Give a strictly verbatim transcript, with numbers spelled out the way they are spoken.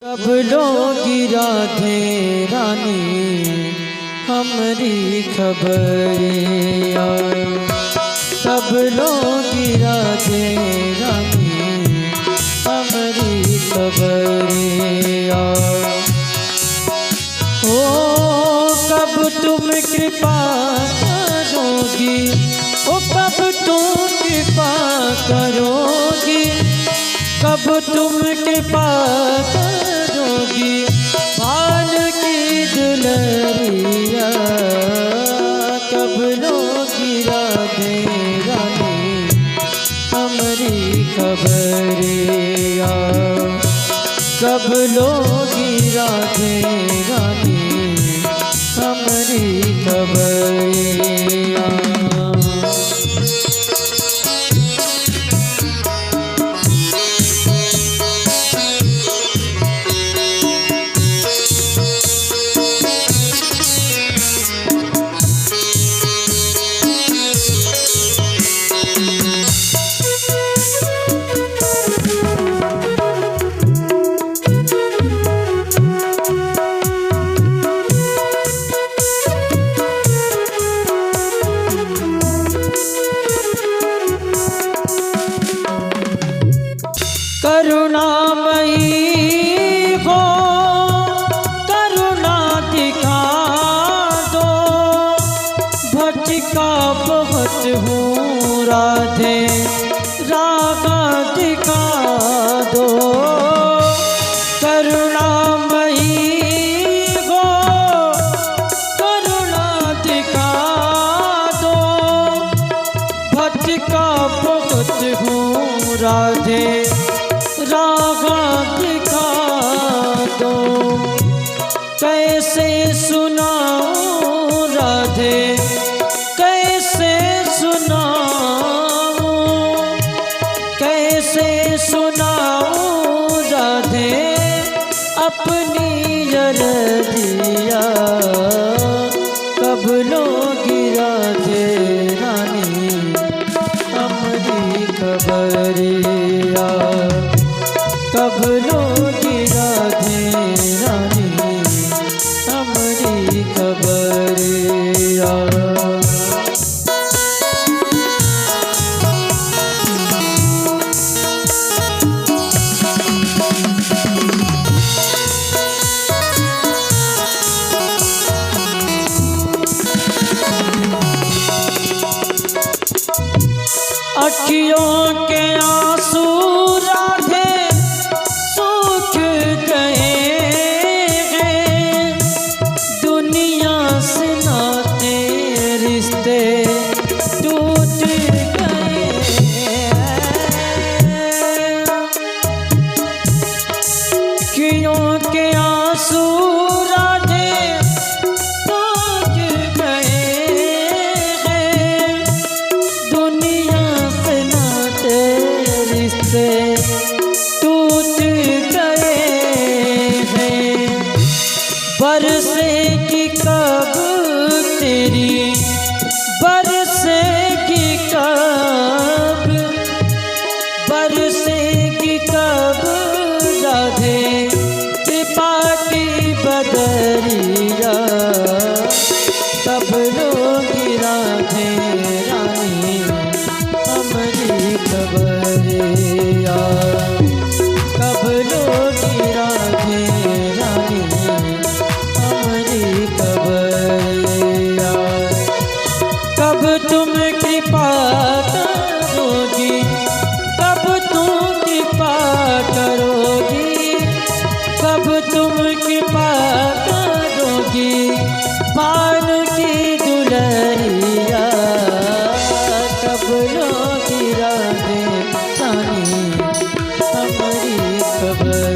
कब लोगी राधे रानी हमरी खबरिया, कब लोगी राधे रानी हमरी खबरिया। ओ कब तुम कृपा करोगी, ओ कब तुम कृपा करोगी, कब तुम कृपा करोगी भान की दुलरिया, कब लोगी राधे रानी हमरी खबरिया, कब लोगी राधे रानी हमरी खबरिया। करुणामयी हो, करुणा दिखा दो, भटका बहुत हूँ राधे, राह दिखा दो। करुणामयी हो, करुणा दिखा दो, भटका बहुत हूँ राधे, राह दिखा दो। कैसे सुनाऊं राधे, कैसे सुनाऊं, कैसे सुनाऊं राधे अपनी अरजिया। कब लोगी राधे रानी हमरी खबरिया, कब लोगी राधे रानी हमरी खबरिया। अखियों के आंसू राधे सूख गए हैं, दुनिया से नाते रिश्ते टूट गए हैं। अखियों के आंसू राधे सूख गए हैं, दुनिया से नाते रिश्ते टूट गए हैं। बरसेगी कब तेरी, बरसेगी कब, बरसेगी कब राधे कृपा की बदरिया। कब लोगी राधे रानी हमरी खबरिया, कब लोगी राधे रानी हमरी खबरिया। कब तुम कृपा करोगी, कब तुम कृपा करोगी, कब तुम कृपा करोगी भान की दुलरिया। कब लोगी राधे रानी हमरी खबर